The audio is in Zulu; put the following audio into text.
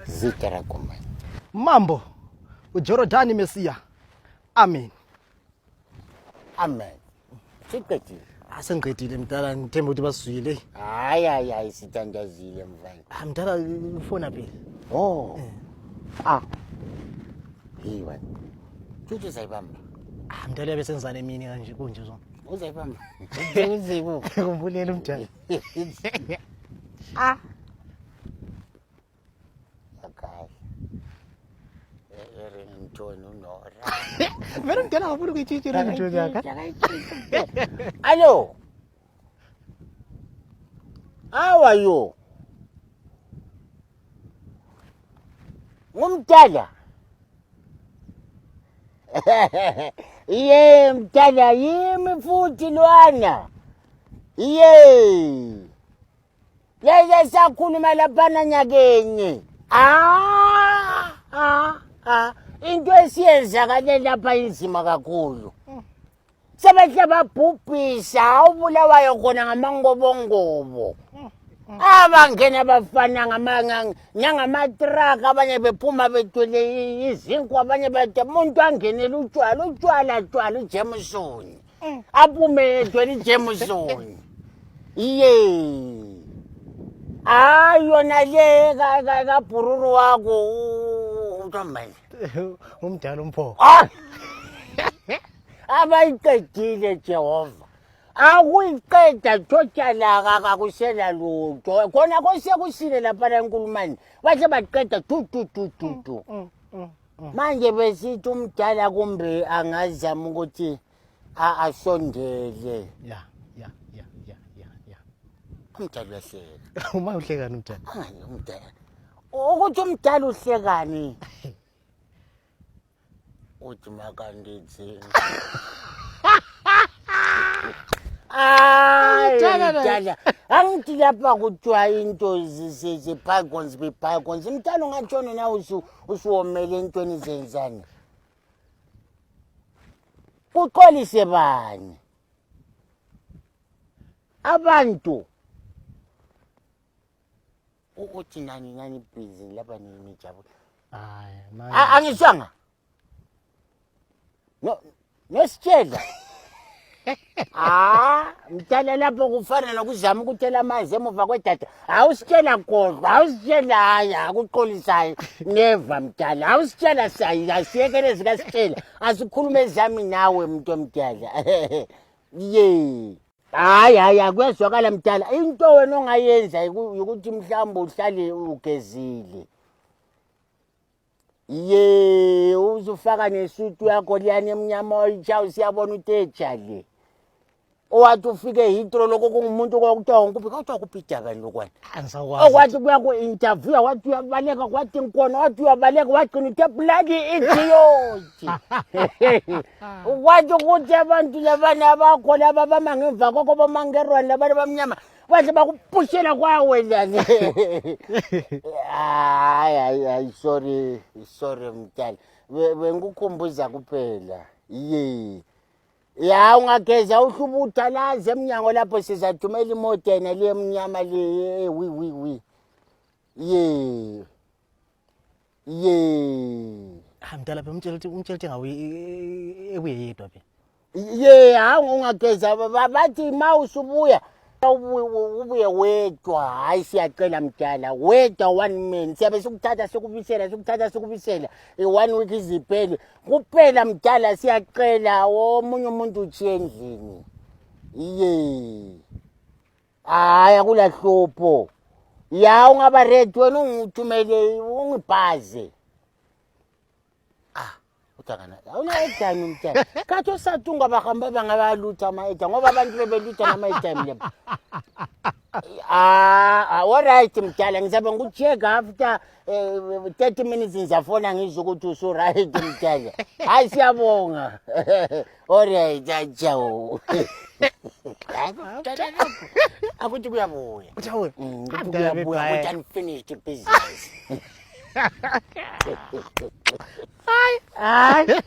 Zita rako mani. Mambo uJorodhani Mesiya. Amen. Amen. Siqedile. Asengiqedile mdala ngithemba ukuthi basizwile. Hayi hayi hayi sithandazile mfana. Ah mdala ufona phela. Oh. Ah. Hey wena. Futhi uzayibamba. Ah mdala yabe senzana emini kanje kunje zona. Uzayibamba. Uzibu. Ngumbulela umdala. Ah. Akhayi. Ringtone unora. Vele umdala ngafuna ukuyitshintsha ringtone yakhe. Alo. How are you? Ngumdala. Ye mdala yimi futhi lwana. Ye. Lele sakhuluma laphana nyakenye. Ah ah ah into esiyenzakale lapha inzima kakhulu. Sebehle babhubhisa ubulawayo khona ngamangobongobo. Abangena abafana nangamatraka abanye bephuma bethwele izinkwa abanye bethe umuntu angenele utshwala utshwala tshwala uJameson. Aphume ethwele iJameson. Iye. Hayi yona le kabhururu wakho utomele. Umdala umpho. Ah! Abayiqedile Jehova. Akuyiqeda thotshalaka kakusela lutho. Khona kosekusile lapha la enkulumani. Bahle baqeda tu tu tu tu tu. Manje besithi umdala kumbe angazama ukuthi asondele. Ya ya ya ya ya ya. Umdala uyahleka. Uma uhlekani umdala? Hayi umdala. Ukuthi umdala uhlekani? Uthi makandidzinga. Hayi mdala. Angithi lapha kuthiwa into ze-bygones be bygones. Mdala ungatshona na usuwomele entweni zenzani? Kuxolise bani? Abantu uthi nani nani busy lapha nijabula. Hayi manje. Angizwanga. No nositshela. Ah, mdala lapho kufana nokuzama ukuthela amanzi emuva kwedada. Awusitshela kodwa, awusitshela hayi akuxolisayo. Never mdala, awusitshela sayi, asiyekele zikasitshela. Asikhulume ezami nawe muntu omdala. Ye. Hayi hayi akuyezwakala mdala. Into wena ongayenza ukuthi mhlawumbe uhlale ugezile. Ye, uzufaka nesutu yakho liyani emnyama oyitsha usiyabona uteja le. Owathi ufike eHeathrow lokho kungumuntu kwakuthiwa ngikuphi kwakuthiwa kuphi idabani lokwana. Angisakwazi. Okwathi kuya ku-interview wathi uyabaleka kwathi ngikhona wathi uyabaleka wagcina uthe bloody idiot. Kwathi ukuthi abantu labana abakho laba bama ngemva kwakho bomangerwane labana bamnyama bahle bakupushela kwawena hayi hayi hayi sorry sorry mdala bengikukhumbuza kuphela ye ya ungageza uhlubutha laze emnyango lapho sizathumela imoto yena le emnyama le wi wi wi ye ye Ah mdala phela umtshela ukuthi umtshela ukuthi engabuyi ebuye yedwa phela. Ye hawu ungageza bathi ma usubuya ubuye wedwa hayi siyacela mdala wedwa one man siyabe sikuthatha sikubisela sikuthatha sikubisela i-one week iziphele kuphela mdala siyacela omunye umuntu utshiye endlini iye hayi akulahlupho ya ungaba ready wena ungithumele ungibhaze ah uthakana awuna airtime mtshana khathi osatunga bahamba bangabalutha ama-airtime ngoba abantu bebelutha ngama-airtime lapha ah alright mdala ngizabe ngikucheck after 30 minutes ngizafona ngizwe ukuthi usu-right mdala hayi siyabonga alright ciao akuthi kuyabuya Uthi Kuthi kuyabuya kuthi unfinished business. Hayi. Hayi.